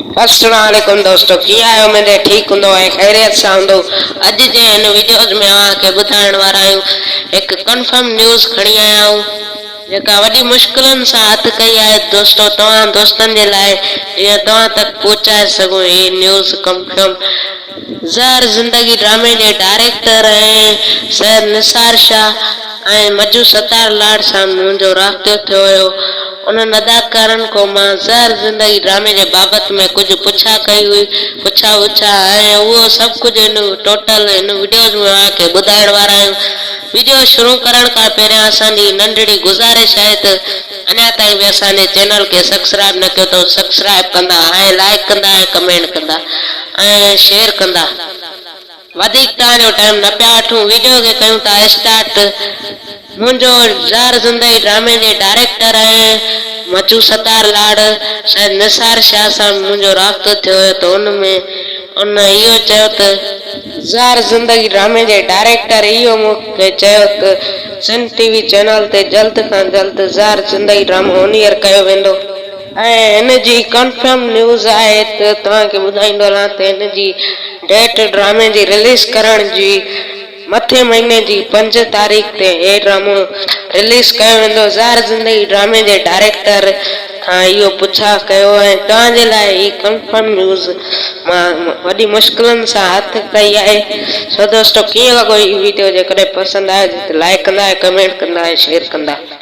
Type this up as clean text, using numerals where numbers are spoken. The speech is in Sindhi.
السلام عليڪم دوستو ڪيئن آهيو اميد آهي ٺيڪ هوندو ۽ خيريت سان هوندو اڄ جي هن وڊيوز ۾ اوهان کي ٻڌائڻ وارا آهيون هڪ ڪنفرم نيوز کڻي آيا آهيون جيڪا وڏي مشڪلن سان هٿ ڪئي آهي دوستو توهان دوستن جي لاء جيئن توهان تڪ پهچائي سگهون هي نيوز ڪنفرم زهر زندگي ڊرامي جي ڊائريڪٽر ۽ سيد نثار شاهه ۽ مجو ستار لاڙ سان منهنجو رابطو ٿيو هيو. انهن اداڪارن کان مان زهر زندگي ڊرامي جي بابت ۾ ڪجهه پڇا ڪئي هئي پڇا وڇا ۽ اهو سڀ ڪجهه هن ٽوٽل هن وڊيوز ۾ اوهان کي ٻڌائڻ وارا آهيون. وڊيو شروع ڪرڻ کان پهريان اسان جي ننڍڙي گذارش آهي ته اڃا تائين به اسان جي چينل کي سبسڪرائب نه ڪيو اٿو سبسڪرائب ڪندا ۽ لائيڪ ڪندا ۽ ڪمينٽ ڪندا ۽ شيئر ڪندا وڌيڪ توهان جو ٽائيم نه پيا وٺون ويڊيو کي ڪيون ٿا اسٽارٽ منهنجو زهر زندگي ڊرامي جي ڊائريڪٽر ۽ مچو ستار لاڙ سيد نثار شاهه سان منهنجو رابطو ٿيو هيو ته ان ۾ ان اهو چيو ته زهر زندگي ڊرامي جي ڊائريڪٽر اهو مون کي چيو ته سنڌ ٽي وي چينل تي جلد کان جلد زهر زندگي ڊرامو آن ايئر ڪيو ويندو ۽ هن جي ڪنفرم نيوز آهي ته توهان کي ٻڌائيندو هلان ته هن جي ڊيٽ ڊرامي جي رليز ڪرڻ جي مٿين مهيني جي پنج تاريخ تي هي ڊرامو رليز ڪيو ويندو. زهر زندگي ڊرامي جي ڊائريڪٽر کان اهو پڇا ڪيو ۽ توهان جي لاء هي ڪنفرم نيوز مان وڏي مشڪلن سان هٿ ڪئي آهي. سو دوستو ڪيئن لڳو هي ويڊيو جيڪڏهن پسند آيو ته لائيڪ ڪندا ۽ ڪمينٽ ڪندا ۽ شيئر ڪندا.